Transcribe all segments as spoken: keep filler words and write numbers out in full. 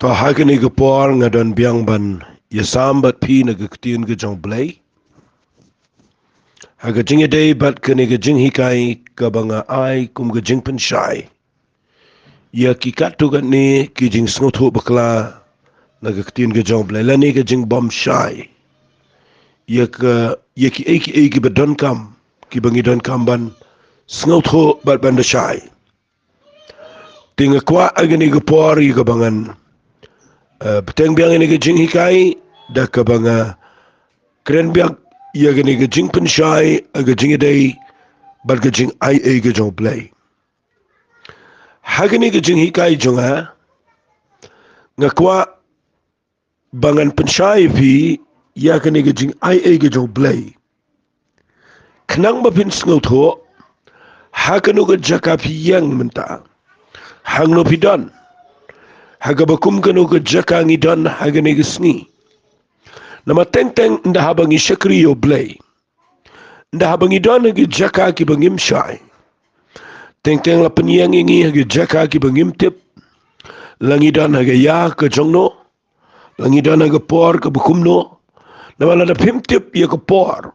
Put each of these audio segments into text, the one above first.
Ba ha kane ka por nga don biang ban ïasam bad phi na ka ktien ka jong U Blei ha ka jingïadei bad kane ka jinghikai kaba nga ai kum ka jingpynshai ïa ki katto katne ki jingsngewthuh bakla na ka ktien ka jong U Blei lane ka jingbymshai ïa ka, ïa kiei kiei kiba donkam, kiba ngi donkam ban sngewthuh bad ban da shai. Te nga kwah ha kane ka por ïa kaba ngan, eh, bteng biang ïa kane ka jinghikai da kaba nga kren biang ïa kane ka jingpynshai ha ka jingïadei bad ka jingaiei ka jong U Blei. Ha kane ka jinghikai jong nga, nga kwah ba ngan pynshai ïa phi ïa kane ka jingaiei ka jong U Blei, khnang ba phin sngewthuh ha kano ka jaka phi ïeng mynta, hangno phi don, ha kaba kum kano ka jaka ngi don ha kane ka sngi. Namar teng teng ynda haba ngi shakri ïa U Blei, ynda haba ngi don ha ki jaka kiba ngim shai, teng teng la pynïeng ïa ngi ha ki jaka kiba ngim tip, la ngi don ha ka ïa ka jong no, la ngi don ha ka por kaba kumno. Namar lada phim tip ïa ka por,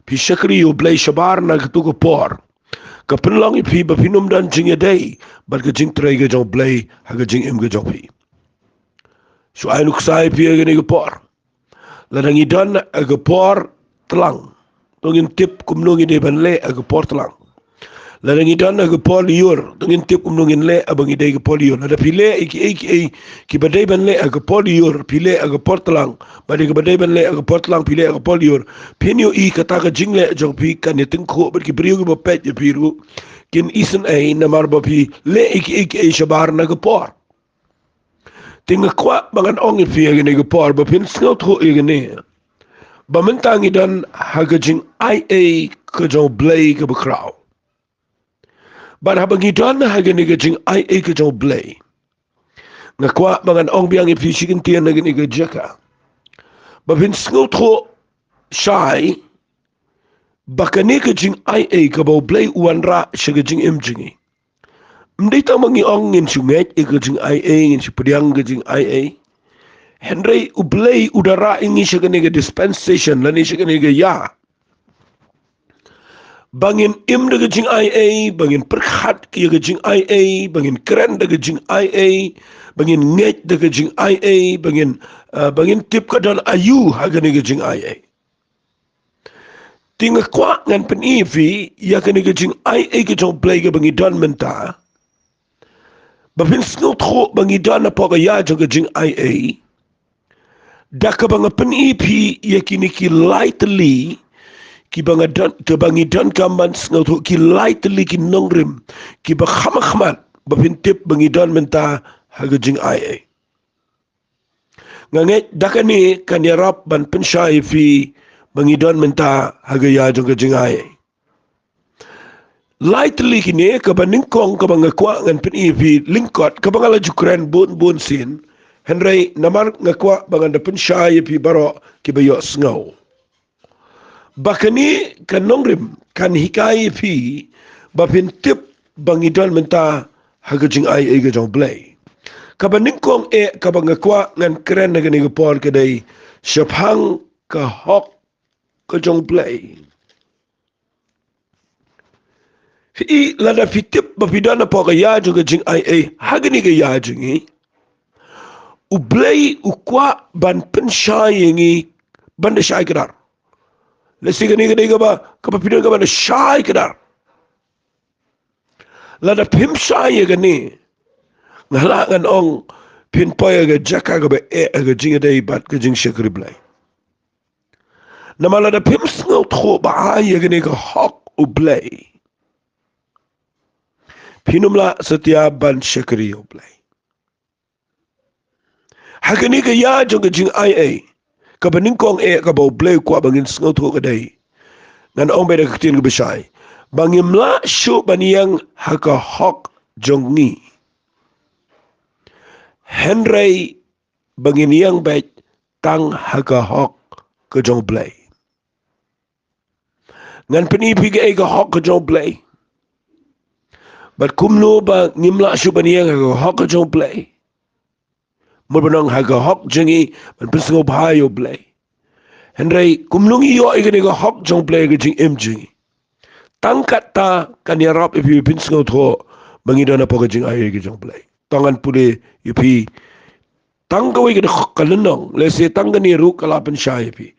phi shakri ïa U Blei shabar na kato ka por, ka pynlong ïa phi ba phin ym don jingïadei bad ka jingtrei ka jong U Blei ha ka jingim ka jong phi. Shu ai nuksa ïa phi ha kane ka por. Lada ngi don ha ka por tlang, to ngin tip kumno ngi dei ban leh ha ka por tlang. Lada ngi don ha ka por lyiur, to ngin tip kumno ngin leh haba ngi dei ha ka por lyiur. Lada phi leh ïa kiei kiei kiba dei ban leh ha ka por lyiur, phi leh ha ka por tlang, bad ïa kaba dei ban leh ha ka por tlang phi leh ha ka por lyiur, phin ïohi kata ka jingleh jong phi kan ïa tyngkhuh bad ki briew kiba peit ïa phi ruh kin isynei namar ba phi leh ïa kiei kiei shabar na ka por. Te nga kwah ba ngan ong ïa phi ha kane ka por ba phin sngewthuh ïa kane, ba mynta ngi don ha ka jingaiei ka jong U Blei kaba khraw. Bad haba ngi don ha kane ka jingaiei ka jong U Blei, nga kwah ba ngan ong biang ïa phi shi kyntien ha kane ka jaka, ba phin sngewthuh shai ba kane ka jingaiei kaba U Blei u wanrah sha ka jingim jong ngi, ym dei tang ba ngi ong ngin shu ngeit ïa ka jingaiei, ngin shu pdiang ka jingaiei. Hynrei U Blei u da rah ïa ngi sha kane ka dispensation lane sha kane ka ïa, ba ngin im da ka jingaiei, ba ngin pyrkhat ïa ka jingaiei, ba ngin kren da ka jingaiei, ba ngin ngeit da ka jingaiei, ba ngin, eh, ba ngin tip ka don aïu ha kane ka jingaiei. Te nga kwah ngan pyni ïa phi ïa kane ka jingaiei ka jong U Blei kaba ngi don mynta, ba phin sngewthuh ba ngi don hapoh ka ïa jong ka jingaiei, da kaba nga pyni ïa phi ïa kine ki lai tylli kiba nga don, kaba ngi donkam ban sngewthuh, ki lai tylli ki nongrim kiba kham khmat ba phin tip ba ngi don mynta ha ka jingaiei. Nga ngeit da kane kan ïarap ban pynshai ïa phi ba ngi don mynta ha ka ïa jong ka jingaiei. Lai tylli kine, kaba nyngkong kaba nga kwah ngan pyni ïa phi lyngkot, kaba nga la ju kren bun bun sien, hynrei namar nga kwah ba ngan da pynshai ïa phi baroh kiba ïohsngew. Ba kane ka nongrim kan hikai ïa phi ba phin tip ba ngi don mynta ha ka jingaiei ka jong U Blei. Kaba nyngkong eh kaba nga kwah ngan kren ha kane ka por ka dei shaphang ka hok ka jong U Blei. Phi, lada phi tip ba phi don hapoh ka ïa jong ka jingaiei ha kane ka ïa jong ngi, U Blei u kwah ban pynshai ïa ngi ban da shai kdar. Lehse kane ka dei kaba, kaba phi don kaba da shai kdar. Lada phim shai ïa kane, nga lah ngan ong phin poi ha ka jaka kaba eh ha ka jingïadei bad ka jingshakri Blei. Namar lada phim sngewthuh ba ai ïa kane ka hok U Blei, phin ym lah satia ban shakri U Blei. Ha kane ka ïa jong ka jingaiei, kaba nyngkong eh kaba U Blei u kwah ba ngin sngewthuh ka dei, ngan ong beit da ka ktien kaba shai, ba ngim lah shuh ban ïeng ha ka hok jong ngi, hynrei ba ngin ïeng beit tang ha ka hok ka jong U Blei. Ngan pyni ïa phi kaei ka hok ka jong U Blei bad kumno ba ngim lah shuh ban ïeng ha ka hok ka jong U Blei. Mut ban long ha ka hok jong ngi ban pynsngewbha ïa U Blei. Hynrei kumno ngi ïoh ïa kane ka hok jong U Blei ha ka jingim jong ngi? Tang katta kan ïarap ïa phi ban pynsngewthuh ba ngi don hapoh ka jingai ka jong U Blei. To ngan pule ïa phi tang kawei ka dkhot, ka lynnong, lehse tang kane ruh ka la pynshai ïa phi.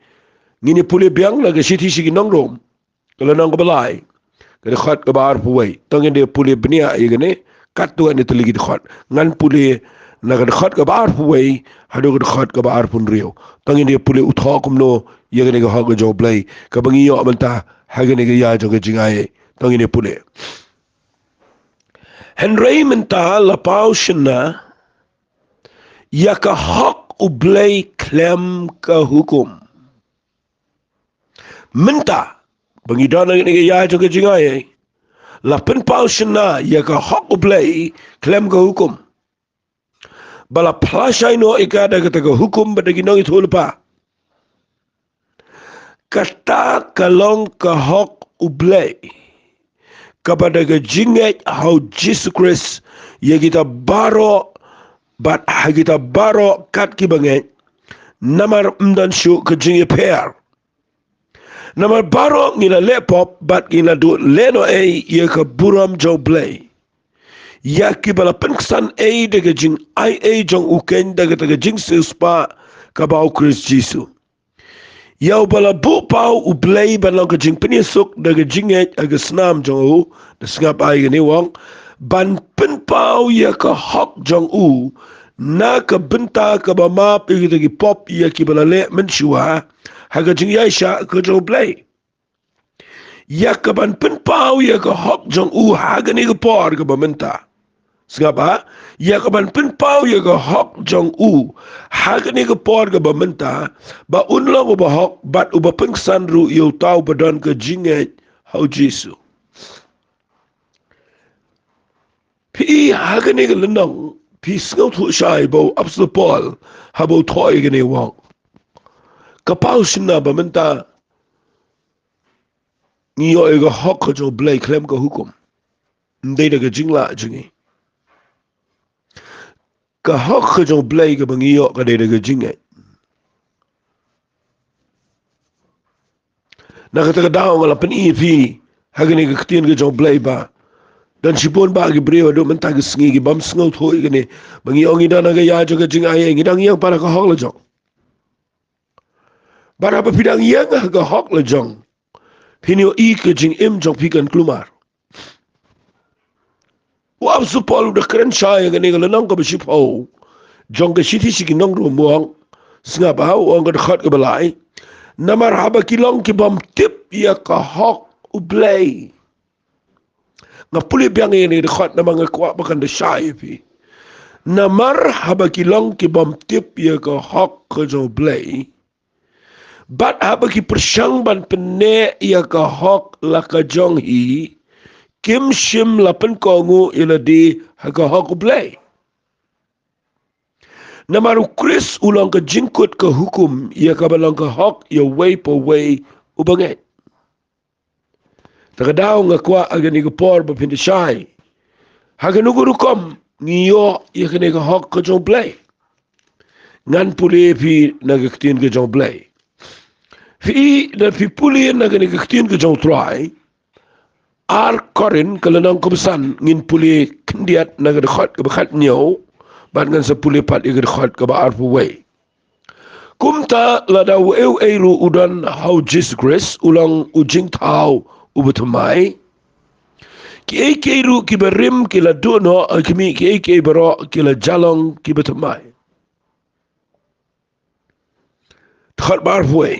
Ngin ïa pule biang na ka shithi sha ki nong Rom, ka lynnong kaba lai, ka dkhot kaba arphew wei. To ngin ïa pule bniah ïa kane katto katne tylli ki dkhot. Ngan pule na ka dkhot kaba arphew wei haduh ka dkhot kaba arphew hynriew. To ngin ïa pule u thoh kumno ïa kane ka hok ka jong U Blei kaba ngi ïoh mynta ha kane ka ïa jong ka jingai. To ngin ïa pule. Hynrei mynta la paw shynna ïa ka hok U Blei khlem ka hukum. Mynta ba ngi don ha kane ka ïa jong ka jingai, la pynpaw shynna ïa ka hok U Blei khlem ka hukum. Ba la phla shai noh ïa ka da kata ka hukum bad da ki nongïathuhlypa. Kata ka long ka hok U Blei, kaba da ka jingngeit ha U Jisu Khrist ïa kita baroh, bad ha kita baroh kat kiba ngeit, namar ym don shuh ka jingïapher. Namar baroh ngi la leh pop bad ngi la duh lehnohei ïa ka burom jong U Blei, ïa kiba la pynksan ei da ka jingaiei jong U Khein da kata ka jingsiewspah kaba ha U Khrist Jisu. Ïa uba la buh paw U Blei ban long ka jingpynïasuk da ka jingngeit ha ka snam jong u. Da sngap ïa kane, u ong, ban pynpaw ïa ka hok jong u na ka bynta kaba map ïa kita ki pop ïa kiba la leh mynshuwa ha ka jingïaishah ka jong U Blei. Ïa kaban pynpaw ïa ka hok jong u ha kane ka por kaba mynta. Sngap, ha? Ïa kaban pynpaw ïa ka hok jong u ha kane ka por kaba mynta, ba un long uba hok bad uba pynksan ruh ïa uta uba don ka jingngeit ha U Jisu. Phi i ha kane ka lynnong, phi sngewthuh shai ba u Apostol Paul haba u thoh ïa kane, u ong, ka paw shynna ba mynta ngi ïoh ïa ka hok ka jong U Blei khlem ka hukum. Ym dei da ka jinglah jong ngi. Ka hok ka jong U Blei kaba ngi ïoh ka dei da ka jingngeit. Na kata ka daw nga la pyni ïa phi ha kane ka ktien ka jong U Blei ba don shibun bah ki briew haduh mynta ka sngi ki bym sngewthuh ïa kane, ba ngi ong ngi don ha ka ïa jong ka jingai, ngi dang ïeng pat ha ka hok la jong. Bad haba phi dang ïeng ha ka hok la jong, phin ïohi ka jingim jong phi kan kulmar. U Apostol Paul u da kren shai ha kane ka lynnong kaba shiphew jong ka shithi sha ki nong Rom, u ong, sngap, ha, u ong ka dkhot kaba lai, namar haba ki long ki bym tip ïa ka hok U Blei. Nga pule biang ïa kane ka dkhot namar nga kwah ba kan da shai ïa phi. Namar haba ki long ki bym tip ïa ka hok ka jong U Blei, bad haba ki pyrshang ban pynneh ïa ka hok la ka jong hi, kim shym la pynkohnguh ïa lade ha ka hok U Blei. Namar U Khrist u long ka jingkut ka hukum ïa kaba long ka hok ïa uwei pa uwei uba ngeit. Ta ka daw nga kwah ha kane ka por ba phin da shai ha kano ka rukom ngi ïoh ïa kane ka hok ka jong U Blei. Ngan pule ïa phi na ka ktien ka jong U Blei. Phi i, lada phi pule na kane ka ktien ka jong U Trai, Ar Korinth ka lynnong kaba san, ngin pule khyndiat na ka dkhot kaba khathynñiew bad ngan sa pule pat ïa ka dkhot kaba arphew wei. Kumta lada uei uei ruh u don ha U Jisu Khrist u long u jingthaw uba thymmai. Kiei kiei ruh kiba rim ki la duh noh, ha khmih, kiei kiei baroh ki la ïalong kiba thymmai. Dkhot ba arphew wei.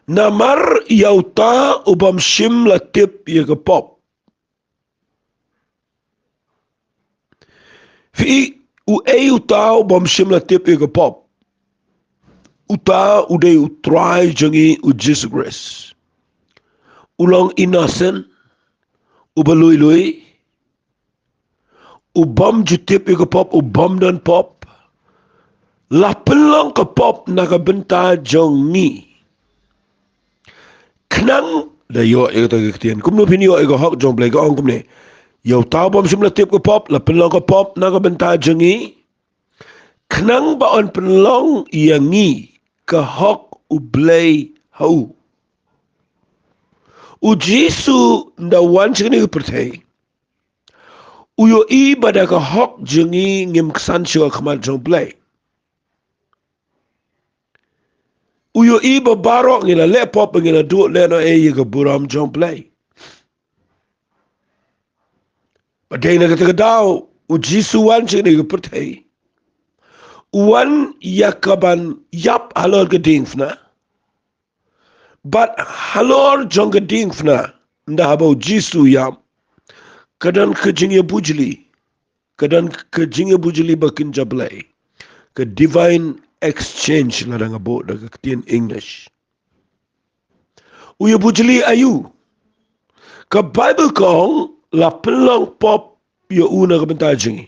Namar ïa uta u bym shym la tip ïa ka pop. Phi i, uei uta u bym shym la tip ïa ka pop? Uta u dei U Trai jong ngi U Jisu Khrist. U long innocent, uba lui lui, u bym ju tip ïa ka pop, u bym don pop. La pynlong ka pop na ka bynta jong ngi. Khnang da ïoh ïa kata ka ktien. Kumno phin ïoh ïa ka hok jong U Blei? Ka ong kumne. Ïa uta u bym shym la tip ka pop, la pynlong ka pop na ka bynta jong ngi, Khnang ba yn pynlong ïa ngi ka hok U Blei ha u. U Jisu ynda wan sha kane ka pyrthei, u ïohi ba da ka hok jong ngi ngim ksan shuh ha khmat jong U Blei. U ïohi ba baroh ngi la leh pop, ba ngi la duh lehnohei ïa ka burom jong U Blei. Bad dei na kata ka daw u Jisu wan sha kane ka pyrthei. U wan ïa kaban ïap halor ka diengphna. Bad halor jong ka diengphna, ynda haba u Jisu u ïap, ka don ka jingïabujli. Ka don ka jingïabujli ba kynja Blei. Ka divine exchange, lada nga buh da ka ktien English. U ïabujli aïu? Ka Baibl ka ong, la pynlong pop ïa u na ka bynta jong ngi.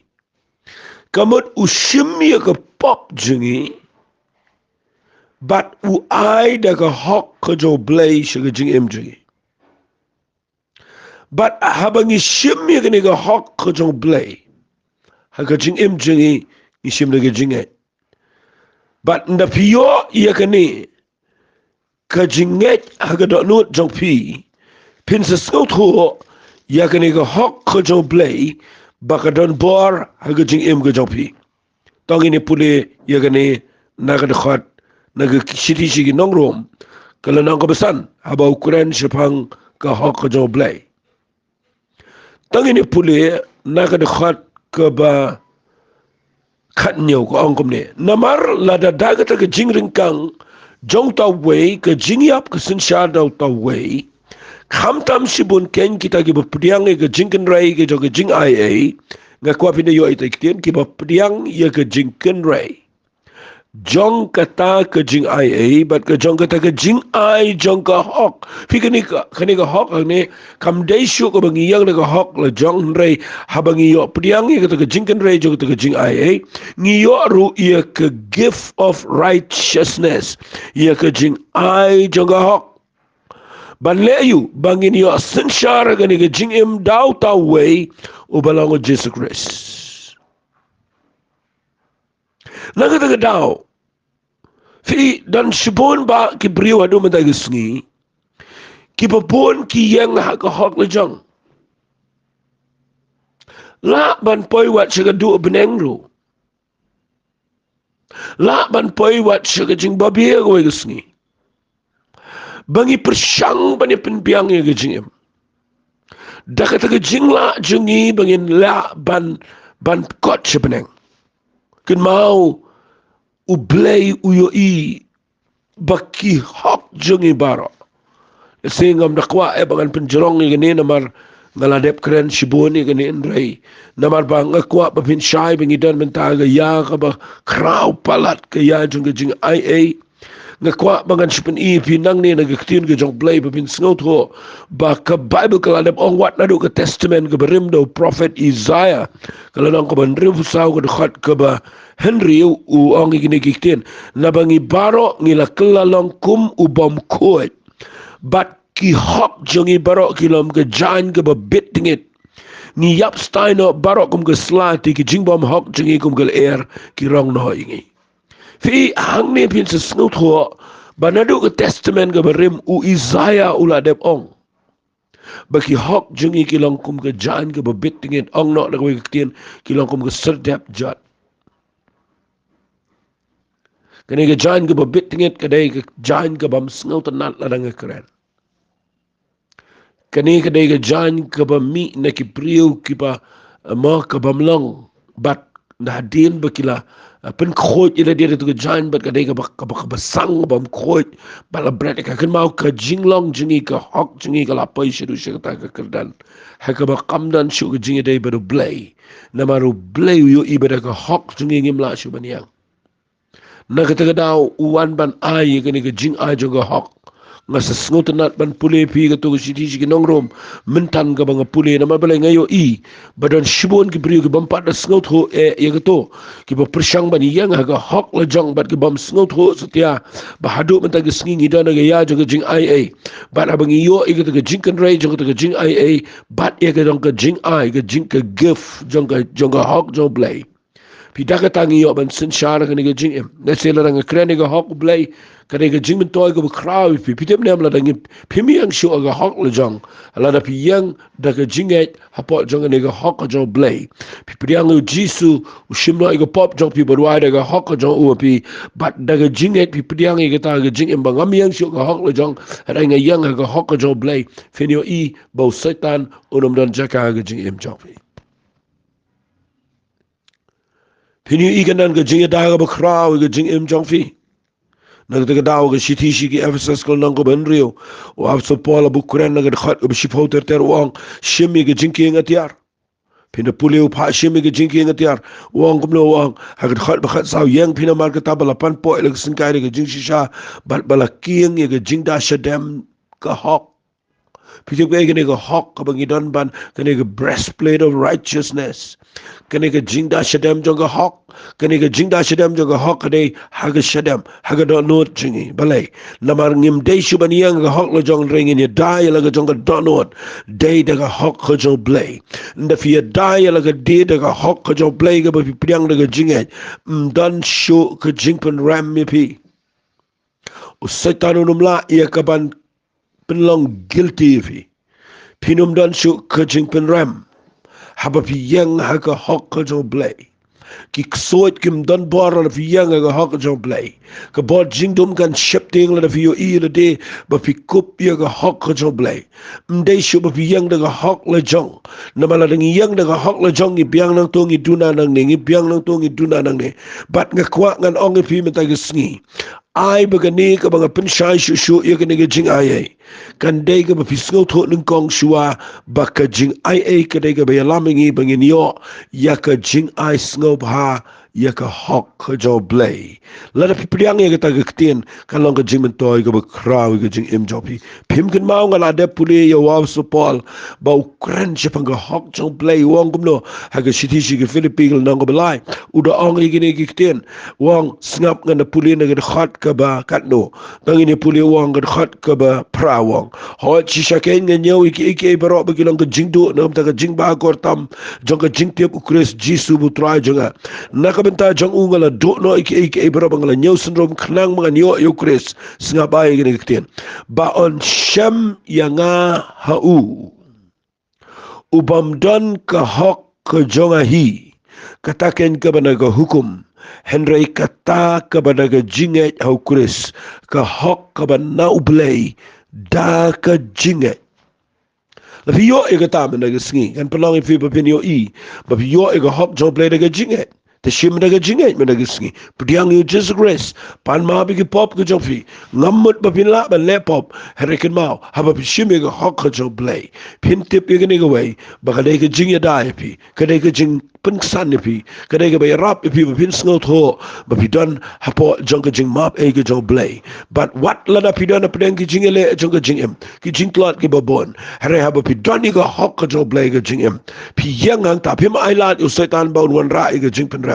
Ka mut u shim ïa ka pop jong ngi, bad u ai da ka hok ka jong U Blei sha ka jingim jong ngi. Bad haba ngi shim ïa kane ka hok ka jong U Blei ha ka jingim jong ngi, ngi shim da ka jingngeit. Bad ynda phi ïoh ïa kane ka jingngeit ha ka dohnud jong phi, phin sa sngewthuh ïa kane ka hok ka jong U Blei, ba ka don bor ha ka jingim ka jong phi. To ngin ïa pule ïa kane na ka dkhot, na ka shithi sha ki nong Rom, ka lynnong kaba san, haba u kren shaphang ka hok ka jong U Blei. To ngin ïa pule na ka dkhot kaba khathynñiew, ka ong kumne: Namar lada da kata ka jingryngkang jong uta uwei ka jingïap ka synshar da uta uwei, khamtam shibun keiñ kita kiba pdiang ïa ka jingkynrei ka jong ka jingaiei. Nga kwah phin da ïoh ïa ita i ktien, kiba pdiang ïa ka jingkynrei jong kata ka jingaiei, bad ka jong kata ka jingai jong ka hok. Phi, kane ka, kane ka hok hangne kam dei shuh kaba ngi ïeng da ka hok la jong, hynrei haba ngi ïoh pdiang ïa kata ka jingkynrei jong kata ka jingaiei, ngi ïoh ruh ïa ka gift of righteousness, ïa ka jingai jong ka hok. Ban leh aïu? Ba ngin ïoh synshar ha kane ka jingim da uta uwei, uba long U Jisu Khrist. Na kata ka daw, phi, don shibun bah ki briew haduh mynta ka sngi, kiba bun ki ïeng ha ka hok la jong. Lah ban poi wat sha ka duh bneng ruh. Lah ban poi wat sha ka jingbabe kawei ka sngi, ba ngi pyrshang ban ïa pynbiang ïa ka jingim da kata ka jinglah jong ngi ba ngin lah ban, ban kot sha bneng. Kynmaw, U Blei u ïohi ba ki hok jong ngi baroh. Lehse ngam da kwah eh ba ngan pynjrong ïa kane, namar nga la dep kren shibun ïa kane, hynrei namar ba nga kwah ba phin shai ba ngi don mynta ha ka ïa kaba khraw palat, ka ïa jong ka jingaiei. Nga kwah ba ngan shu pyni ïa phi nangne na ka ktien ka jong U Blei ba phin sngewthuh ba ka Baibl ka la dep ong wat naduh ka Testament kaba rim da u prophet Isaiah, ka lynnong kaba hynriewphew saw, ka dkhot kaba hynriew, u ong ïa kine ki ktien: Naba ngi baroh ngi la kylla long kum u bym khuid, bad ki hok jong ngi baroh ki long ka jaiñ kaba bit tngit. Ngi ïap stai noh baroh kum ka sla, te ki jingbymhok jong ngi kum ka lyer ki rong noh ïa ngi. Phi, hangne phin sa sngewthuh ba naduh ka Testament kaba rim u Isaiah u la dep ong ba ki hok jong ngi ki long kum ka jaiñ kaba bit tngit, ong noh da kawei ka ktien, ki long kum ka syrdep jot. Kane ka jaiñ kaba bit tngit ka dei ka jaiñ kabym sngewtynnat lada nga kren. Kane ka dei ka jaiñ kaba mih na ki briew kiba, eh, mo, kabym long. Bad hadien ba ki la, eh, pynkhuid ïa lade da katu ka jaiñ, bad ka dei kaba, kaba, kaba sang, bym khuid, bad la bret ïa ka. Kynmaw, ka jinglong jong ngi, ka hok jong ngi ka la poi shaduh sha kata ka kyrdan ha kaba kam don shuh ka jingïadei bad U Blei. Namar U Blei u ïohi ba da ka hok jong ngi ngim lah shuh ban ïeng. Na kata ka daw u wan ban ai ïa kane ka jingai jong ka hok. Nga sa sngewtynnat ban pule ïa phi katu ka shithi sha ki nong Rom mynta kaba nga pule, namar balei, nga ïohi ba don shibun ki briew kibym pat da sngewthuh eh ïa katu, kiba pyrshang ban ïeng ha ka hok la jong bad kibym sngewthuh satia ba haduh mynta ka sngi ngi don ha ka ïa jong ka jingaiei. Bad haba ngi ïoh ïa kata ka jingkynrei jong kata ka jingaiei, bad ïa ka jong ka jingai, ka jing, ka gift jong ka, jong ka hok jong U Blei, Phi da kata ngi ïoh ban synshar kane ka jingim. Lehse lada nga kren ïa ka hok U Blei, kane ka jingmyntoi kaba khraw ïa phi. Phi tip ne em, lada ngi, phim ïeng shuh ha ka hok la jong, lada phi ïeng da ka jingngeit hapoh jong kane ka hok ka jong U Blei, phi pdiang ïa U Jisu, u shim noh ïa ka pop jong phi bad wai da ka hok ka jong u ha phi. Bad da ka jingngeit phi pdiang ïa kata ka jingim ba ngam ïeng shuh ha ka hok la jong, hynrei nga ïeng ha ka hok ka jong U Blei. Phin ïohi ba u Soitan un ym don jaka ha ka jingim jong phi. Phin ïohi ka don ka jingïada kaba khraw ha ka jingim jong phi. Na kata ka daw ha ka shithi sha ki Ephesus ka lynnong kaba hynriew, u Apostol Paul haba u kren na ka dkhot kaba shiphew ter ter u ong, shim ïa ka jingkieng atiar. Phin da pule u phah shim ïa ka jingkieng atiar. U ong kumno? U ong ha ka dkhot ba khatsaw, ïeng phi namar kata ba la pan poi la ka syngkai da ka jingshisha bad ba la kieng ïa ka jingda shadem ka hok. Phi tip kaei kane ka hok kaba ngi don ban, kane ka breastplate of righteousness? Kane ka jingda shadem jong ka hok. Kane ka jingda shadem jong ka hok ka dei ha ka shadem, ha ka dohnud jong ngi. Balei? Namar ngim dei shuh ban ïeng ha ka hok la jong, hynrei ngin ïada ïa la ka jong ka dohnud. Dei da ka hok ka jong U Blei. Ynda phi ïada ïa la ka die da ka hok ka jong U Blei kaba phi pdiang da ka jingngeit, ym don shuh ka jingpynrem ïa phi. U Soitan un ym lah ïa ka ban pynlong guilty ïa phi. Phin ym don shuh ka jingpynrem haba phi ïeng ha ka hok ka jong U Blei. Ki ksuid kim don bor lada phi ïeng ha ka hok ka jong U Blei. Ka bor jingdum kan sheptieng lada phi ïohi lade ba phi kup ïa ka hok ka jong U Blei. Ym dei shuh ba phi ïeng da ka hok la jong. Namar lada ngi ïeng da ka hok la jong, ngi biang nangto ngi duna nangne, ngi biang nangto ngi duna nangne. Bad nga kwah ngan ong ïa phi mynta ka sngi, ai ba kane kaba nga pynshai shuh shuh ïa kane ka jingai ei kan dei kaba phi sngewthuh nyngkong shuwa ba ka jingai ei ka dei kaba ïalam ïa ngi ba ngin ïoh ïa ka jingai sngewbha ïa ka hok ka jong U Blei. Lada phi pdiang ïa kata ka ktien, kan long ka jingmyntoi kaba khraw ïa ka jingim jong phi. Phim kynmaw, nga la dep pule ïa u Apostol Paul ba u kren shaphang ka hok jong U Blei, u ong kumno ha ka shithi sha ki Philippi ka lynnong kaba lai. U da ong ïa kine ki ktien, u ong, sngap, ngan da pule na ka dkhot kaba katno. Tang ngin ïa pule, u ong, ka dkhot kaba phra, u ong, hooid, shisha kein nga ñiew ïa kiei kiei baroh ba ki long ka jingduh na ka bynta ka jingbakor tam jong ka jingtip U Khrist Jisu ba U Trai jong nga. Na ka bynta jong u nga la duh noh ïa kiei kiei baroh ba nga la ñiew synrum khnang ba ngan ïoh ïa U Khrist. Sngap bha ïa kine ki ktien, ba un shem ïa nga ha u u bym don ka hok ka jong nga hi, kata kein kaba na ka hukum, hynrei kata kaba na ka jingngeit ha U Khrist, ka hok kaba na U Blei da ka jingngeit. Lada phi ïoh ïa kata mynta ka sngi, kan pynlong ïa phi ba phin ïohi ba phi ïoh ïa ka hok jong U Blei da ka jingngeit. Te shim da ka jingngeit mynta ka sngi. Pdiang ïa U Jisu Khrist, pan map ïa ki pop ka jong phi. Ngam mut ba phin lah ban leh pop, hynrei kynmaw, haba phi shim ïa ka hok ka jong U Blei, phin tip ïa kane kawei, ba ka dei ka jingïada ïa phi, ka dei ka jingpynksan ïa phi, ka dei kaba ïarap ïa phi ba phin sngewthuh ba phi don hapoh jong ka jingmap ei ka jong U Blei. Bad wat lada phi don hapdeng ki jingïaleh jong ka jingim, ki jingtlot kiba bun, hynrei haba phi don ïa ka hok ka jong U Blei ka jingim, phi ïeng hangta, phim ailad ïa u Soitan ba un wanrah ïa ka jingpynrem.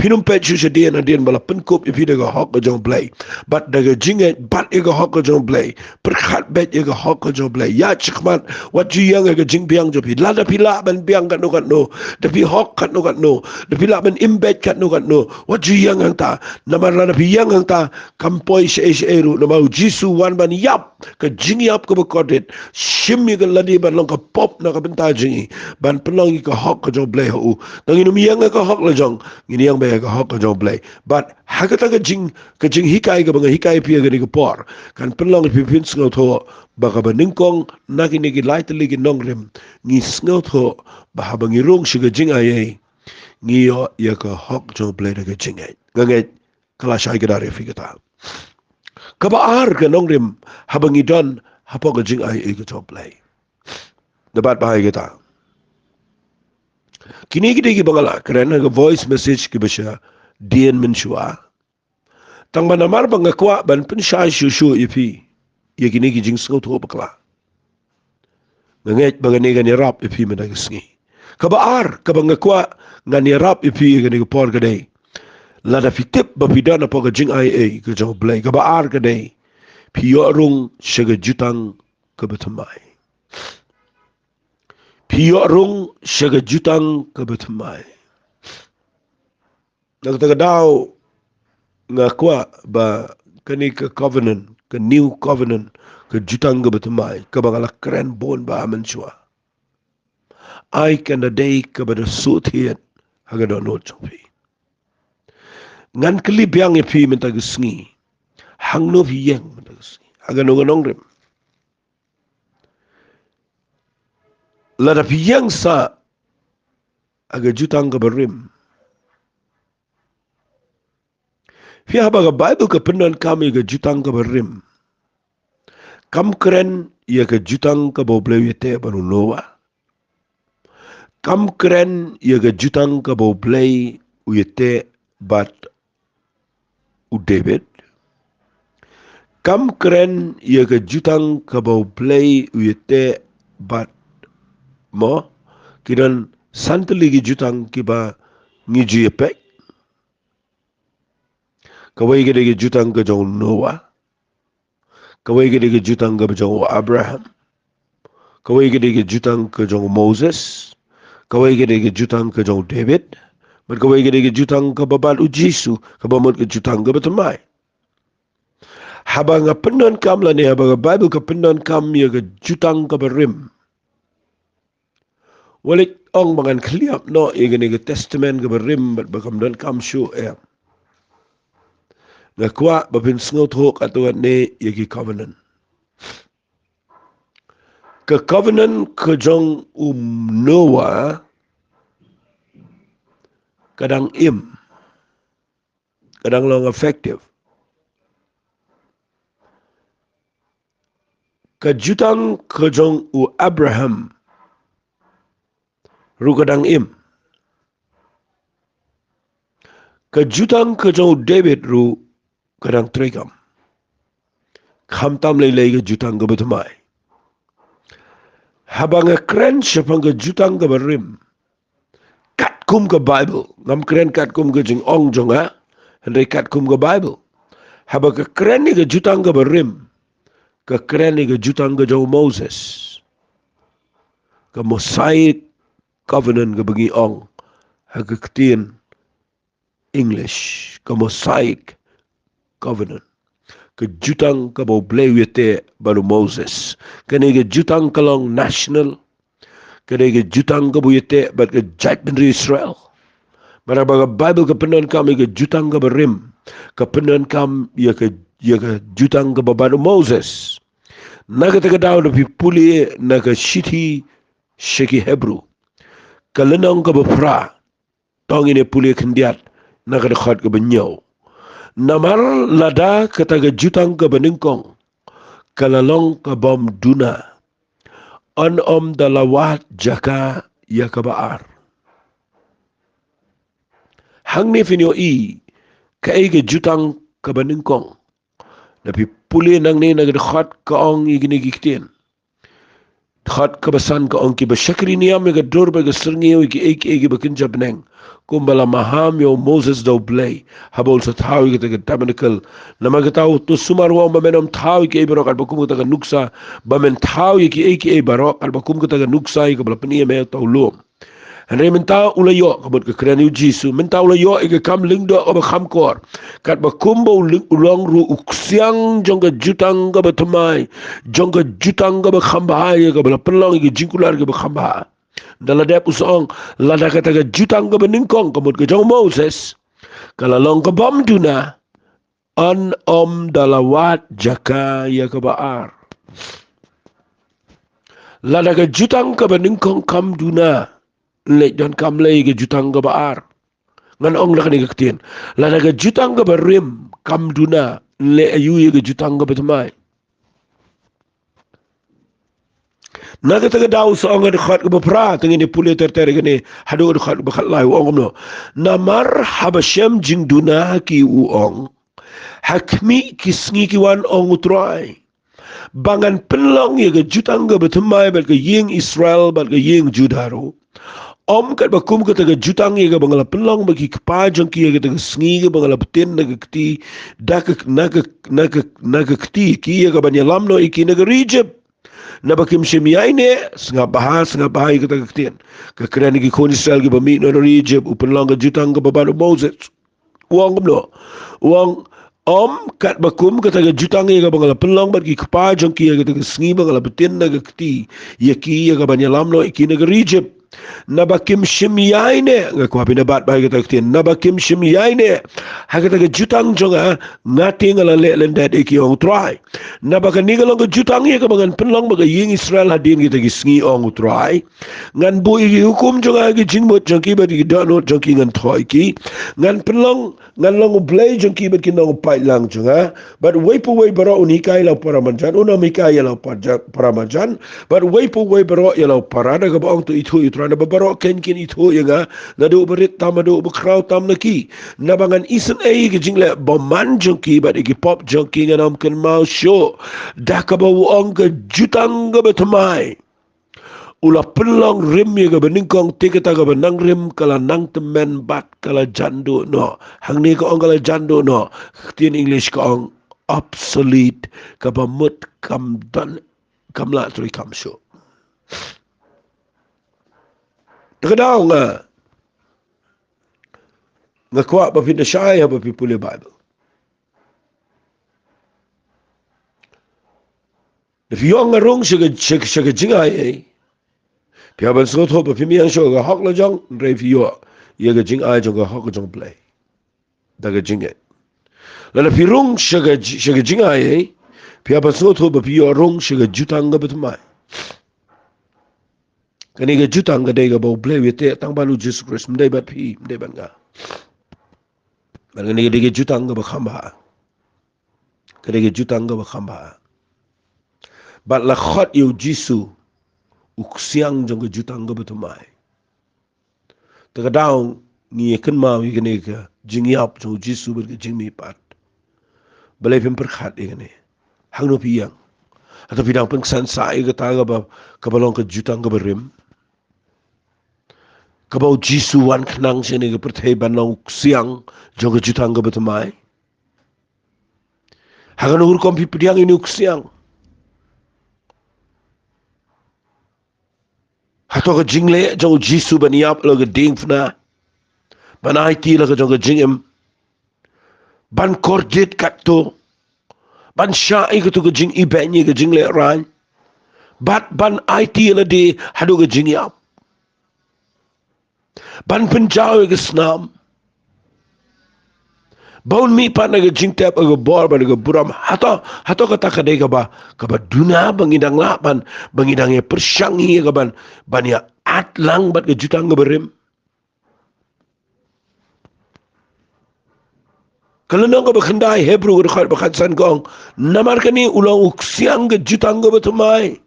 Phin ym peit shuh shadien hadien ba la pynkup ïa phi da ka hok ka jong U Blei. Bad da ka jingngeit bad ïa ka hok ka jong U Blei, pyrkhat beit ïa ka hok ka jong U Blei, ïaid shakhmat, wat ju ïeng ha ka jingbiang jong phi. Lada phi lah ban biang katno katno, da phi hok katno katno, da phi lah ban im beit katno katno, wat ju ïeng hangta. Namar lada phi ïeng hangta, kam poi shaei shaei ruh, namar U Jisu u wan ban ïap ka jingïap kaba kordit, shim ïa ka lade ban long ka pop na ka bynta jong ngi, ban pynlong ïa ka hok ka jong U Blei ha u. Tang ngin ym ïeng ha ka hok la jong, ngin ïeng beit ha ka hok ka jong U Blei. Bad ha kata ka jing, ka jinghikai kaba nga hikai ïa phi ha kane ka por, kan pynlong ïa phi ba phin sngewthuh ba kaba nyngkong na kine ki lai tylli ki nongrim, ngi sngewthuh ba haba ngi rung sha ka jingai ei, ngi ïoh ïa ka hok jong U Blei da ka jingngeit. Nga ngeit ka la shai kdar ïa phi kata. Kaba ar ka nongrim haba ngi don hapoh ka jingai ei ka jong U Blei. Nabat bha ïa kata. Kine ki dei kiba nga la kren ha ka voice message kiba shadien mynshuwa. Tang ba namar ba nga kwah ban pynshai shuh shuh ïa phi ïa kine ki jingsngewthuh bakla. Nga ngeit ba kane kan ïarap ïa phi mynta ka sngi. Kaba ar kaba nga kwah ngan ïarap ïa phi ïa kane ka por ka dei, lada phi tip ba phi don hapoh ka jingai ei ka jong U Blei, kaba ar ka dei, phi ïoh rung sha ka jutang kaba thymmai. Phi ïoh rung sha ka jutang kaba thymmai. Na kata ka daw nga kwah ba kane ka covenant, ka new covenant, ka jutang kaba thymmai, kaba nga la kren bun ba mynshuwa, ai kan da dei kaba da shu thied ha ka dohnud jong phi. Ngan kylli biang ïa phi mynta ka sngi, hangno phi ïeng mynta ka sngi, ha kano ka nongrim? Lada phi ïeng sha ha ka jutang kaba rim, phi, haba ka Baibl ka pyndonkam ïa ka jutang kaba rim, kam kren ïa ka jutang kaba U Blei u ïateh bad u Noah. Kam kren ïa ka jutang kaba U Blei u ïateh bad u David. Kam kren ïa ka jutang kaba U Blei u ïateh bad, mo, ki don san tylli ki jutang kiba ngi ju ïapeit. Kawei ka dei ka jutang ka jong u Noah. Kawei ka dei ka jutang kaba jong u Abraham. Kawei ka dei ka jutang ka jong u Moses. Kawei ka dei ka jutang ka jong u David. Bad kawei ka dei ka jutang kaba bad u Jisu, kaba mut ka jutang kaba thymmai. Haba nga pyndonkam lane haba ka Baibl ka pyndonkam ïa ka jutang kaba rim, wat leh ong ba ngan khlieh noh ïa kane ka testament kaba rim bad ba kam donkam shuh, em. Nga kwah ba phin sngewthuh katto katne ïa ki covenant. Ka covenant ka jong u Noah ka dang im, ka dang long effective. Ka jutang ka jong u Abraham ruh ka dang im. Ka jutang ka jong u David ruh ka dang treikam. Khamtam lei lei ka jutang kaba thymmai. Haba nga kren shaphang ka jutang kaba rim, katkum ka Baibl, ngam kren katkum ka jingong jong nga, hynrei katkum ka Baibl. Haba ka kren ïa ka jutang kaba rim, ka kren ïa ka jutang ka jong u Moses. Ka Mosaic covenant kaba ngi ong ha ka ktien English, ka Mosaic covenant. Ka jutang kaba U Blei u ïateh bad u Moses. Kane ka jutang ka long national. Kane ka jutang kaba u ïateh bad ka jaitbynriew Israel. Bad haba ka Baibl ka pyndonkam ïa ka jutang kaba rim, ka pyndonkam ïa ka, ïa ka jutang kaba bad u Moses. Na kata ka daw lada phi pule na ka shithi sha ki Hebru, ka lynnong kaba phra, to ngin ïa pule khyndiat na ka dkhot kaba hynñiew. Namar lada kata ka jutang kaba nyngkong ka la long ka bym duna, yn ym da la wad jaka ïa kaba ar. Hangne phin ïohi kaei ka jutang kaba nyngkong. Lada phi pule nangne na ka dkhot ka ong ïa kine ki ktien. Dkhot kaba san ka ong, kiba shakri niam ïa ka dur bad ka syrngiew ïa kiei kiei kiba kynja bneng, kumba la maham ïa u Moses da U Blei haba u la sa thaw ïa kata ka tabernacle. Namar kata uto u sumar u ong ba men ym thaw ïa kiei baroh katba kum kata ka nuksa, ba men thaw ïa kiei kiei baroh katba kum kata ka nuksa ïa kaba la pyni ïa me uta u lum. Hynrei mynta u la ïoh, ka mut ka kren ïa u Jisu, mynta u la ïoh ïa ka kam lyngdoh kaba kham kor. Katba kumba u ly-, u long ruh u ksiang jong ka jutang kaba thymmai, jong ka jutang kaba kham bha, ïa kaba la pynlong ïa ka jingkular kaba kham bha. Da la dep u sa ong, lada kata ka jutang kaba nyngkong, ka mut ka jong u Moses, ka la long ka bym duna, yn ym da la wad jaka ïa kaba ar. Lada ka jutang kaba nyngkong kam duna, yn leh donkam lei ka jutang kaba ar. Ngan ong da kane ka ktien. Lada ka jutang kaba rim kam duna, yn leh aïu ïa ka jutang kaba thymmai. Na kata ka daw u sa ong ha dkhot kaba phra, te ngin ïa pule ter ter ïa kane, haduh dkhot kaba khatlai, u ong kumno. Namar haba shem jingduna ha ki, u ong, ha khmih ki sngi ki wan, ong U Trai, ba ngan pynlong ïa ka jutang kaba thymmai bad ka ïing Israel bad ka ïing Judah ruh. Ym katba kum kata ka jutang ïa kaba nga la pynlong bad ki kpa jong ki ha kata ka sngi kaba nga la btin na ka kti, da ka, na ka, na ka, na ka kti ïa ki, ïa kaban ïalam noh ïa ki na ka ri Ijipt. Naba kim shym ïaineh. Sngap bha, sngap bha ïa kata ka ktien. Ka kren ïa ki khun Israel kiba mih noh na ri Ijipt, u pynlong ka jutang kaba bad u Moses. U ong kumno? U ong, ym katba kum kata ka jutang ïa kaba nga la pynlong bad ki kpa jong ki ha kata ka sngi ba nga la btin na ka kti ïa ki, ïa kaban ïalam noh ïa ki na ka ri Ijipt. Naba kim shym ïaineh, nga kwah phin ïa bat bha ïa kata ka ktien, naba kim shym ïaineh ha kata ka jutang jong nga, nga te nga la leh lyndet ïa ki, ong U Trai. Naba kane ka long ka jutang ïa kaba ngan pynlong bad ka ïing Israel hadien kita ki sngi, ong U Trai. Ngan buh ïa ki hukum jong nga ha ki jingmut jong ki bad ïa ki dohnud jong ki ngan thoh ïa ki. Ngan pynlong, ngan long U Blei jong ki bad kin long u paidlang jong nga. Bad uwei pa uwei baroh un hikai ïa la u para marjan, un ym hikai ïa la u para ja-, para marjan. Bad uwei pa uwei baroh ïa la u para, da kaba ong to ithuh ïa U Trai, naba baroh kin, kin ithuh ïa nga, naduh uba rit tam haduh uba khraw tam na ki. Naba ngan isynei ïa ki jingleh bymman jong ki bad ïa ki pop jong ki ngan ym kynmaw shuh. Da kaba u ong ka jutang kaba thymmai u la pynlong rim ïa kaba nyngkong, te kata kaba nang rim ka la nang tymmen bad ka la jan duh noh. Hangne ka ong ka la jan duh noh, ka ktien English ka ong obsolete, kaba mut kam don, kam lah trei kam shuh. Te ka daw nga, nga kwah ba phin da shai haba phi pule Bible. Lada phi ïoh nga rung sha ka, sha ka, sha ka jingai ei, phi hap ban sngewthuh ba phim ïeng shuh ha ka hok la jong, hynrei phi ïoh ïa ka jingai jong ka hok jong U Blei da ka jingngeit. Lada phi rung sha ka ji-, sha ka jingai ei, phi hap ban sngewthuh ba phi ïoh rung sha ka jutang kaba thymmai. Kane ka jutang ka dei kaba U Blei u ïateh tang bad U Jisu Khrist, ym dei bad phi, ym dei bad nga. Bad kane ka dei ka jutang kaba kham bha. Ka dei ka jutang kaba kham bha. Bad la khot ïa U Jisu u ksiang jong ka jutang kaba thymmai. Te ka daw ngi ïa kynmaw ïa kane ka jingïap jong U Jisu bad ka jingmihpat. Balei phim pyrkhat ïa kane? Hangno phi ïeng? Hato phi dang pynksan sah ïa kata kaba, kaba long ka jutang kaba rim, kaba U Jisu u wan khnang sha kane ka pyrthei ban long u ksiang jong ka jutang kaba thymmai? Ha kano ka rukom phi pdiang ïa une u ksiang? Hato ka jingleh jong U Jisu ban ïap la ka diengphna, ban aiti la ka jong ka jingim, ban kordit katto, ban shah ïa kato ka jingibeiñ ïa ka jinglehrain, bad ban aiti lade haduh ka jingïap, ban pynjaw ïa ka snam, ba un mihpat na ka jingtep, ka bor bad ka burom? Hato, hato kata ka dei kaba, kaba duna ba ngi dang lah ban, ba ngi dang ïa pyrshang ïa ka ban, ban ïa at lang bad ka jutang kaba rim? Ka lynnong kaba khyndai Hebru ka dkhot ba khatsan ka ong, namar kane u long u ksiang ka jutang kaba thymmai,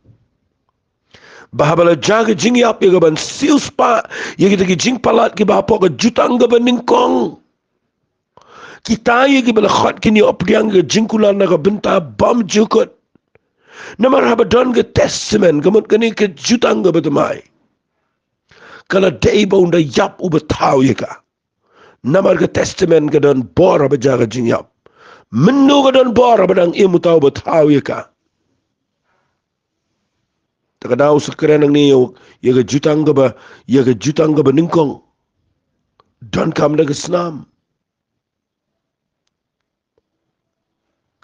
ba haba la jia ka jingïap ïa ka ban siewspah ïa kita ki jingpalat kiba hapoh ka jutang kaba nyngkong, kita ïa kiba la khot kin ïoh pdiang ïa ka jingkular na ka bynta bymjukut. Namar haba don ka Testament, ka mut kane ka jutang kaba thymmai, ka la dei ba un da ïap uba thaw ïa ka. Namar ka Testament ka don bor haba jia ka jingïap. Mynno ka don bor haba dang im uta uba thaw ïa ka? Te ka daw sa kren hangne ïa ka jutang kaba, ïa ka jutang kaba nyngkong. Donkam da ka snam.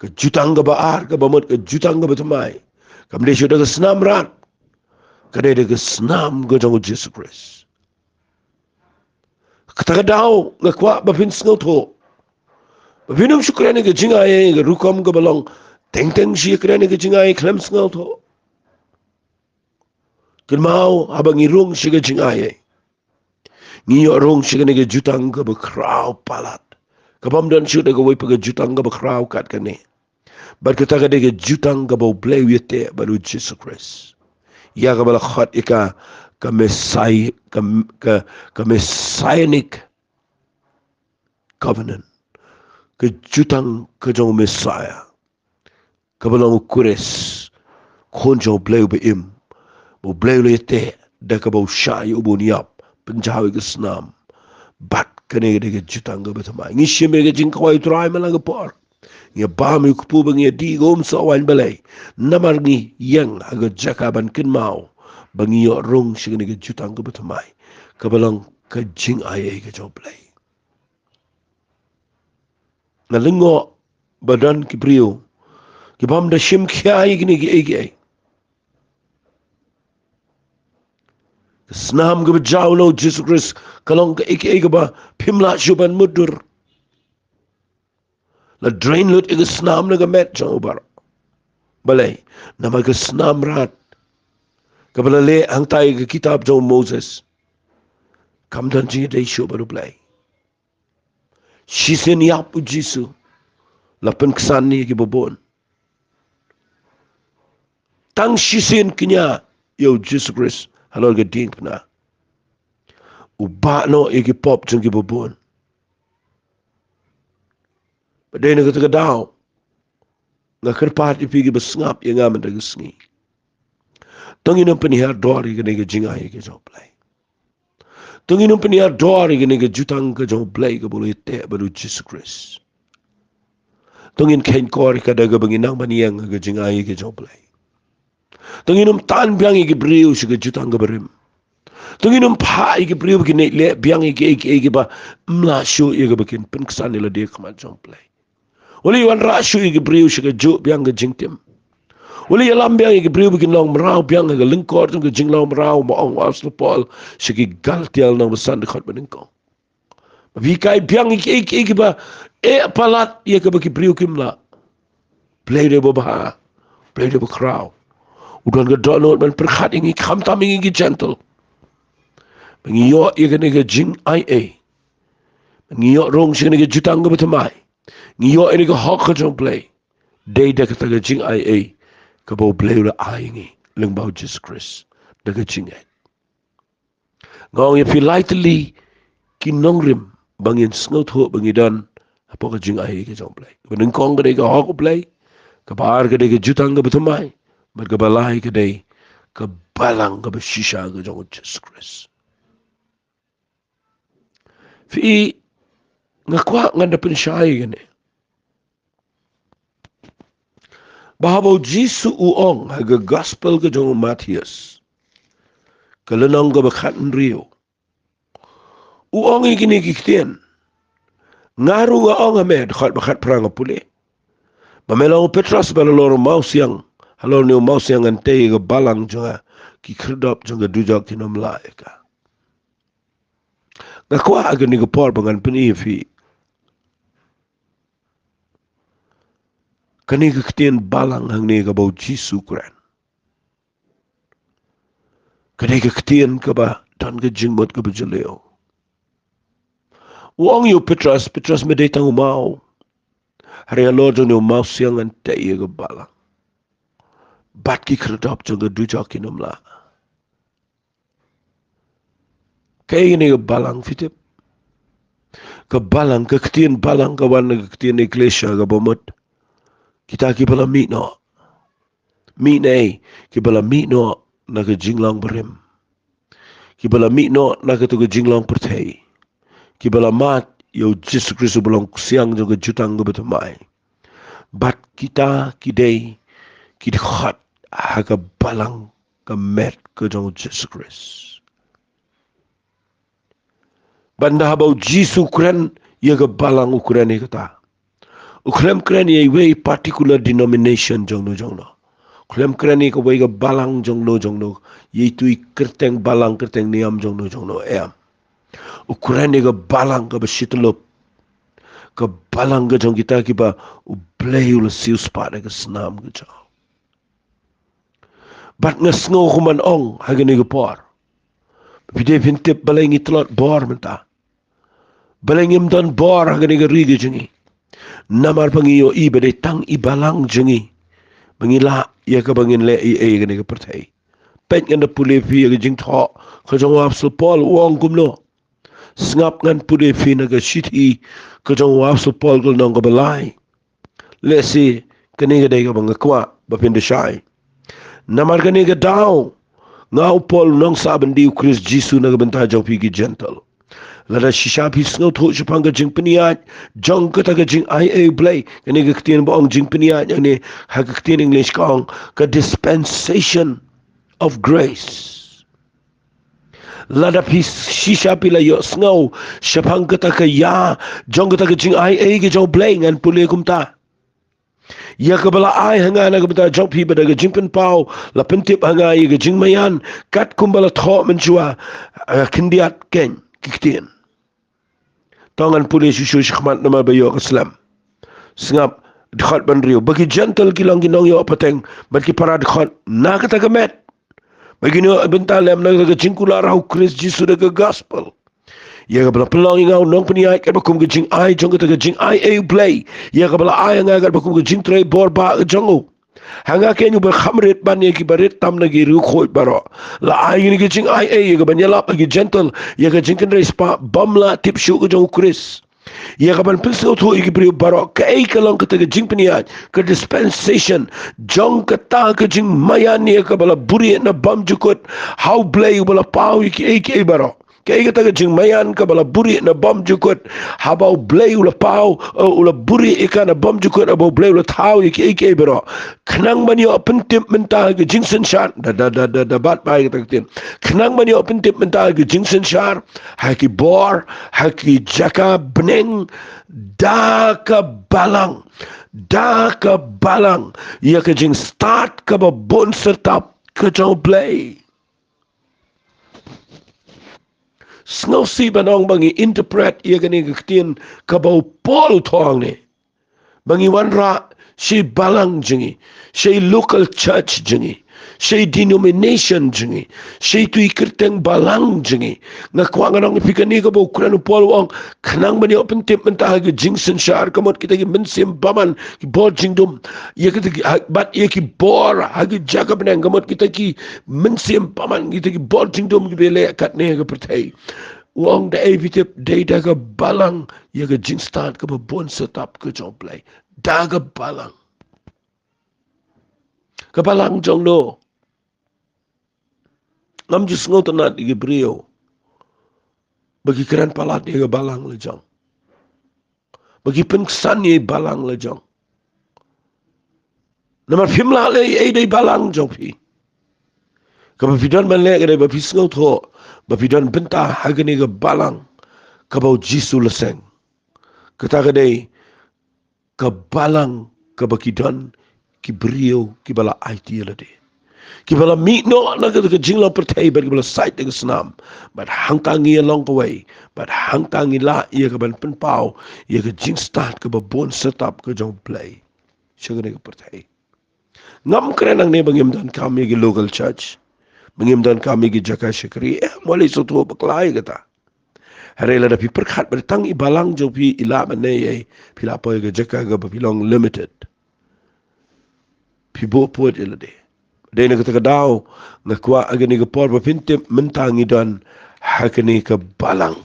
Ka jutang kaba ar, kaba mut ka jutang kaba thymmai, kam dei shuh da ka snam rat, ka dei da ka snam ka jong U Jisu Khrist. Kata ka daw nga kwah ba phin sngewthuh, ba phin ym shu kren ïa ka jingai ei ha ka rukom kaba long teng teng, shu kren ïa ka jingai ei khlem sngewthuh. Kynmaw, haba ngi rung sha ka jingai ei, ngi ïoh rung sha kane ka jutang kaba khraw palat, kaba ym don shuh da kawei pat ka jutang kaba khraw kat kane. Bad kata ka dei ka jutang kaba U Blei u ïateh bad U Jisu Khrist, ïa kaba la khot ïa ka, ka Messiah, ka, ka, ka Messianic Covenant, ka jutang ka jong u Messiah, kaba long u Khrist, Khun jong U Blei uba im, ba U Blei u la ïateh da kaba u shah ïa u ban ïap, pynjaw ïa ka snam. Bad kane ka dei ka jutang kaba thymmai. Ngi shim ïa ka jingkhawai U Trai man la ka por. Ngi bam ïa u kpu ba ngi ïa dih kum u soh waiñ balei. Namar ngi ïeng ha ka jaka ban kynmaw ba ngi ïoh rung sha kane ka jutang kaba thymmai, kaba long ka jingai ei ka jong U Blei. Nga lyngngoh ba don ki briew ki bym da shim khia ïa kine kiei kiei. Ka snam kaba jaw na u Jisu Khrist ka long kaei kaei kaba phim lah shuh ban mutdur. La drain lut ïa ka snam na ka met jong u baroh. Balei? Namar ka snam rat kaba la leh hangtai ha ka kitab jong u Moses kam don jingïadei shuh bad U Blei. Shisien ïap u Jisu, la pynksan ïa kiba bun. Tang shisien kñia ïa u Jisu Khrist halor ka diengphna, u bah noh ïa ki pop jong kiba bun. Bad dei na kata ka daw nga kyrpad ïa phi kiba sngap ïa nga mynta ka sngi. To ngin ym pynhiar dor ïa kane ka jingai ïa ka jong U Blei. To ngin ym pynhiar dor ïa kane ka jutang ka jong U Blei kaba u la ïateh bad u Jisu Khrist. To ngin kheiñ kor ïa ka da kaba ngin nang ban ïeng ha ka jingai ïa ka jong U Blei. To ngin ym tan biang ïa ki briew sha ka jutang kaba rim. To ngin ym phah ïa ki briew ba kin leh biang ïa kiei kiei kiba ym lah shuh ïa kaba kin pynksan ïa lade ha khmat jong U Blei. Wat la wanrah shuh ïa ki briew sha ka juh biang ka jingtim. Wat la ïalam biang ïa ki briew ba kin long mraw biang ha ka lyngkor jong ka jinglong mraw, ba ong u Apostol Paul sha ki Galatian lynnong ba san dkhot ba nyngkong. Ba phi kai biang ïa kiei kiei kiba eh palat ïa kaba ki briew kim lah. Blei u dei uba bha, Blei u dei uba khraw. U don ka dohnud ban pyrkhat ïa ngi khamtam ïa ngi ki Gentile. Ba ngi ïoh ïa kane ka jingaiei. Ba ngi ïoh rung sha kane ka jutang kaba thymmai. Ngi ïoh ïa kane ka hok ka jong U Blei. Dei da kata ka jingaiei kaba U Blei u la ai ïa ngi lyngba u Jisu Khrist da ka jingngeit. Nga ong ïa phi, lai tylli ki nongrim ba ngin sngewthuh ba ngi don hapoh ka jingaiei ka jong U Blei. Kaba nyngkong ka dei ka hok U Blei, kaba ar ka dei ka jutang kaba thymmai, bad kaba lai ka dei ka balang kaba shisha ka jong u Jisu Khrist. Phi, nga kwah ngan da pynshai ïa kane. Ba haba u Jisu u ong ha ka gospel ka jong u Mathaios, ka lynnong kaba khathynriew, u ong ïa kine ki ktien. Nga ruh nga ong ha me, dkhot ba khatphra nga pule, ba me long u Petros, bad halor u mawsiang, halor une u mawsiang ngan tei ïa ka balang jong nga, ki khyrdop jong ka dujok kin ym lah ïa ka. Nga kwah ha kane ka por ba ngan pyni ïa phi kane ka ktien balang hangne kaba u Jisu u kren. Ka dei ka ktien kaba don ka jingmut kaba jylliew. U ong ïa u Petros, Petros, me dei tang u maw. Hynrei halor jong une u mawsiang ngan tei ïa ka balang, bad ki khyrdop jong ka dujok kin ym lah. Kaei kane ka balang, phi tip? Ka balang, ka ktien balang ka wan na ka ktien ekklesia kaba mut kita kiba la mih noh. Mih na ei? Kiba la mih noh na ka jinglong barim. Kiba la mih noh na katu ka jinglong pyrthei. Kiba la mad ïa u Jisu Khrist uba long u ksiang jong ka jutang kaba thymmai. Bad kita ki dei ki dkhot ha ka balang ka met ka jong u Jisu Khrist. Bad ynda haba u Jisu u kren ïa ka balang, u kren ïa kata, u khlem kren ïa iwei particular denomination jong no jong no. U khlem kren ïa kawei ka balang jong no jong no, ïa itu i kyrteng balang kyrteng niam jong no jong no, em. U kren ïa ka balang kaba shityllup, ka balang ka jong kita kiba U Blei u la siewspah da ka snam ka jong u. Bad nga sngew kumban ong ha kane ka por, phi dei phin tip balei ngi tlot bor mynta, balei ngim don bor ha kane ka ri ka jong ngi. Namar ba ngi ïohi ba dei tang i balang jong ngi ba ngi lah ïa kaba ngin leh ei ei ha kane ka pyrthei. Peit, ngan da pule phi ïa ka jingthoh ka jong u Apostol Paul, u ong kumno. Sngap, ngan pule phi na ka shithi ka jong u Apostol Paul, ka lynnong kaba lai. Lehse kane ka dei kaba nga kwah ba phin da shai. Namar kane ka daw nga, u Paul, u nongsah byndi u Khrist Jisu na ka bynta jong phi ki Jentil. Lada shisha phi sngewthuh shaphang ka jingpynïaid jong kata ka jingaiei U Blei, kane ka ktien ba ong jingpynïaid, ïa kane ha ka ktien English ka ong ka dispensation of grace. Lada phi shisha phi la ïohsngew shaphang kata ka ïa jong kata ka jingai ei ka jong U Blei, ngan pule kumta. Ïa kaba la ai ha nga na ka bynta jong phi, bad da ka jingpynpaw la pyntip ha nga ïa ka jingmaïan, katkum ba la thoh mynshuwa, eh, khyndiat keiñ ki ktien. To ngan pule shuh shuh shakhmat namar ba ïoh ka slem. Sngap, dkhot ba hynriew. Ba ki Jentil ki long ki nongïoh pateng bad ki para dkhot na kata ka met, ba kin ïoh bynta lem na kata ka jingkular ha U Khrist Jisu da ka gospel, ïa kaba la pynlong ïa nga u nongpynïaid katba kum ka jingai jong kata ka jingai ei U Blei, ïa kaba la ai ha nga katba kum ka jingtrei bor ba ka jong u. Ha nga keiñ uba kham rit ban ïa ki barit tam na ki riewkhuid baroh, la ai ïa kane ka jingai ei ïa ka ban ïalap ha ki Jentil ïa ka jingkynrei spah bym lah tip shuh ka jong U Khrist, ïa ka ban pynsngewthuh ïa ki briew baroh kaei ka long kata ka jingpynïaid, ka dispensation jong kata ka jingmaïan ïa kaba la buhrieh na bymjukut ha U Blei uba la paw ïa kiei kiei baroh. Kaei kata ka jingmaïan kaba la buhrieh na bymjukut, haba U Blei u la paw, eh, u la buhrieh ïa ka na bymjukut, haba U Blei u la thaw ïa kiei kiei baroh. Khnang ban ïoh pyntip mynta ha ka jingsynshar, da, da, da, da, da bat bai kata ka ktien. Khnang ban ïoh pyntip mynta ha ka jingsynshar, ha ki bor, ha ki jaka bneng, da ka balang, da ka balang, ïa ka jingstad kaba bun syrtap ka jong U Blei. Sngewsih ban ong ba ngi interpret ïa kane ka ktien kaba u Paul u thoh hangne, ba ngi wanrah sha i balang jong ngi, sha i local church jong ngi, sha i denomination jong ngi, sha itu i kyrteng balang jong ngi. Nga kwah ngan ong ïa phi kane kaba u kren u Paul u ong, khnang ban ïoh pyntip mynta ha ka jingsynshar, ka mut kita ki mynsiem bymman, ki bor jingdum, ïa kita ki, ha, bad ïa ki bor ha ki jaka bneng, ka mut kita ki mynsiem bymman, kita ki bor jingdum kiba leh katne ha ka pyrthei. U ong da ei phi tip, dei da ka balang ïa ka jingstad kaba bun syrtap ka jong U Blei. Da ka balang. Ka balang jong no? Ngam ju sngewtynnat ïa ki briew ba ki kren palat ïa ka balang la jong, ba ki pynksan ïa i balang la jong. Namar phim lah leh ei da i balang jong phi. Kaba phi don ban leh ka dei ba phi sngewthuh, ba phi don bynta ha kane ka balang kaba u Jisu u la seng. Kata ka dei ka balang kaba ki don ki briew kiba la aiti ïalade, kiba la mih noh na ka, ka jinglong pyrthei bad kiba la sait da ka snam. Bad hangta ngi ïalong kawei, bad hangta ngi lah ïa ka ban pynpaw ïa ka jingstad kaba bun syrtap ka jong U Blei sha kane ka pyrthei. Ngam kren hangne ba ngim donkam ïa ki local church, ba ngim donkam ïa ki jaka shakri, em, wat leh sngewthuh bakla ïa kata. Hynrei lada phi pyrkhat ba tang i balang jong phi i lah ban ïa, phi lah poi ha ka jaka kaba phi long limited, phi buh pud ïalade. Dei na kata ka daw nga kwah ha kane ka por ba phin tip mynta ngi don ha kane ka balang.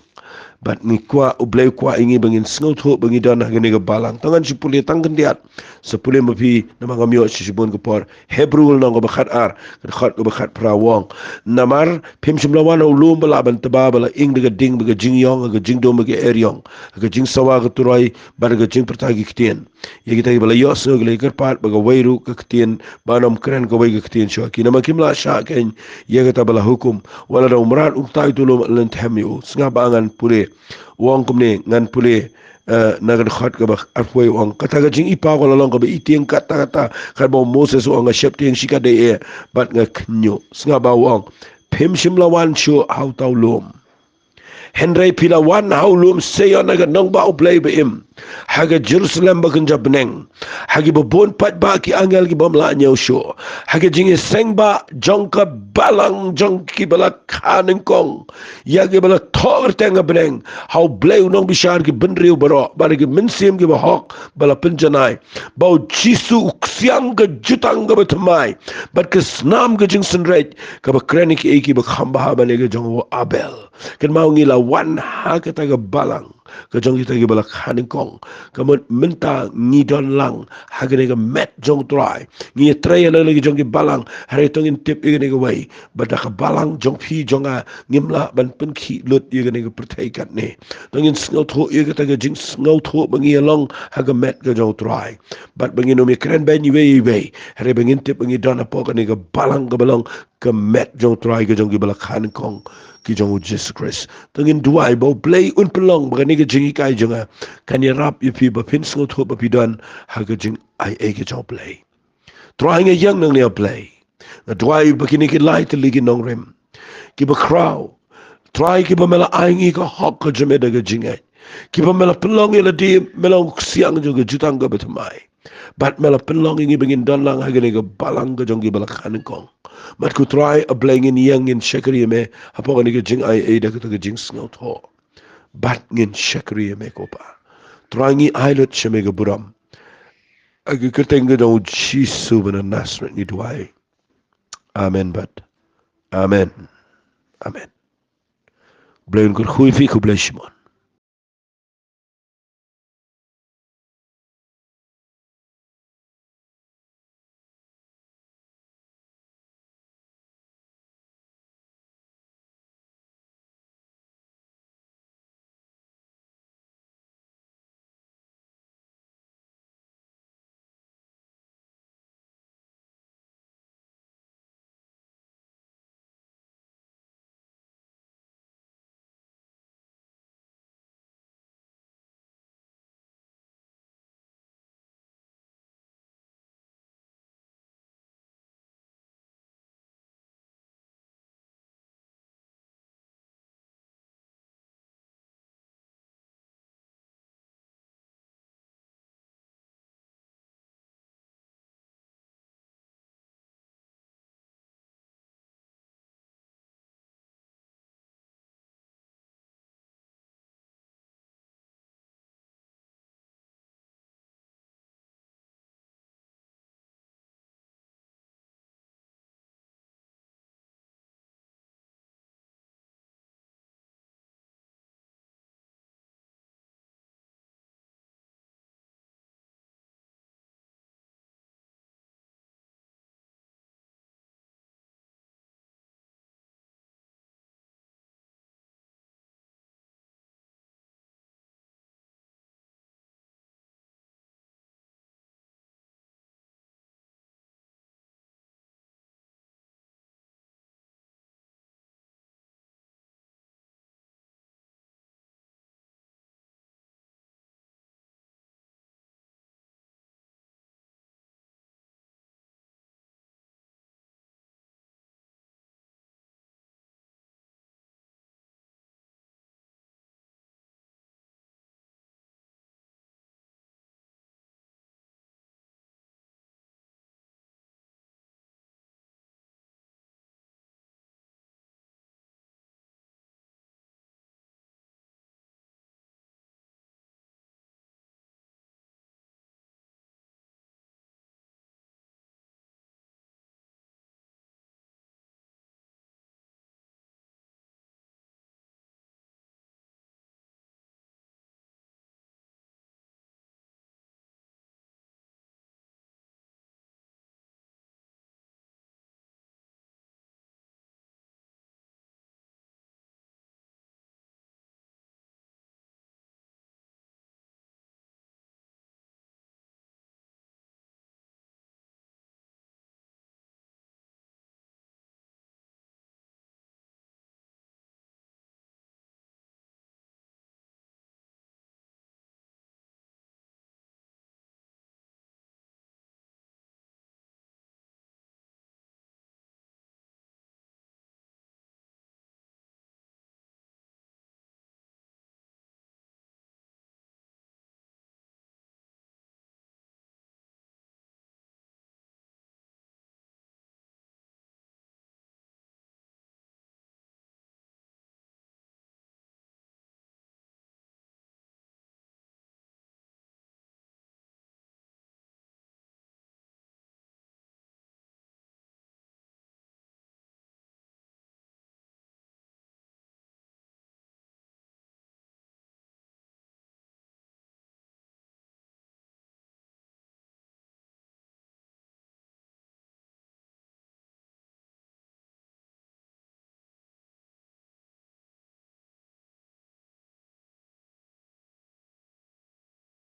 Bad ngi kwah, U Blei u kwah ïa ngi ba ngin sngewthuh ba ngi don ha kane ka balang. To ngan shu pule tang khyndiat, sa pule ma phi namar ngam ïoh shu shibun ka por. Hebru lynnong kaba khatar, ka dkhot kaba khatphra u ong, namar phim shym la wan ha u lum ba lah ban tba, ba la ing da ka ding bad ka jingïong, ha ka jingdum bad ka eriong, ha ka jingsawa ka turoi bad ka jingpyrta ki ktien. Ïa kita kiba la ïohsngew ki la ïakyrpad, bad kawei ruh ka ktien ban ym kren kawei ka ktien shuwa ki, namar kim lah shah keiñ ïa kata ba la hukum. Wat lada u mrad u ktah ïa uto u lum, yn them ïa u. Sngap ba ngan pule. U ong kumne, ngan pule, eh, na ka dkhot kaba arphew wei, u ong, kata ka jingïapaw ka la long kaba itieng katta katta, katba u Moses u ong, nga sheptieng shikatdei eh bad nga khynñiuh. Sngap ba u ong, phim shym la wan shuh ha uta u lum. Hynrei phi la wan ha u lum Sion, ha ka nongbah U Blei ba im, ha ka Jerusalem ba kynja bneng, ha kiba bun paidbah ki angel ki bym lah ñiew shuh, ha ka jingïaseng bah jong ka balang jong kiba la kha nyngkong, ïa kiba la thoh kyrteng ha bneng, ha U Blei u nongbishar ki bynriew baroh, bad ki mynsiem kiba hok ba la pynjanai, ba u Jisu u ksiang ka jutang kaba thymmai bad ka snam ka jingsynreit kaba kren ïa kiei kiei kiba kham bha ban ïa ka jong u Abel. Kynmaw, ngi la wan ha kata ka balang ka jong kita kiba la kha nyngkong. Ka mut mynta ngi don lang ha kane ka met jong u Trai. Ngi ïatrei ïa la ki jong ki balang, hynrei to ngin tip ïa kane kawei, ba da ka balang jong phi jong nga ngim lah ban pynkhih lut ïa kane ka pyrthei katne. To ngin sngewthuh ïa kata ka jingsngewthuh ba ngi ïalong ha ka met ka jong u Trai, bad ba ngin ym ïakren beiñ iwei iwei, hynrei ba ngin tip ba ngi don hapoh kane ka balang kaba long ka met jong Trai ka jong ki ba la kha nyngkong, ki jong u Jisu Khrist. To ngin duwai ba U Blei un pynlong ba kane ka jinghikai jong nga kan ïarap ïa phi ba phin sngewthuh ba phi don ha ka jingaiei ka jong U Blei. Trai nga ïeng nangne, A Blei. Nga duwai ba kine ki lai tylli ki nongrim, ki ba khraw, Trai, ki ba me la ai ngi ka hok ka jong me da ka jingngeit, ki ba me la pynlong ïa lade, me long u ksiang jong ka jutang ka ba thymmai, bad me la pynlong ïa ngi ba ngin don lang ha kane ka balang ka jong ki ba la kha nyngkong. Bad ko Trai, A Blei, ngin ïeng, ngin shakri ïa me hapoh kane ka jingaiei da kata ka jingsngewthuh. Bad ngin shakri ïa me, ko Pa. Trai, ngi ai lut sha me ka burom. Ha ka kyrteng ka jong u Jisu ba na Nasareth ngi duwai. Amen bad amen. Amen. Blei un kyrkhu ïa phi, khublei shibun.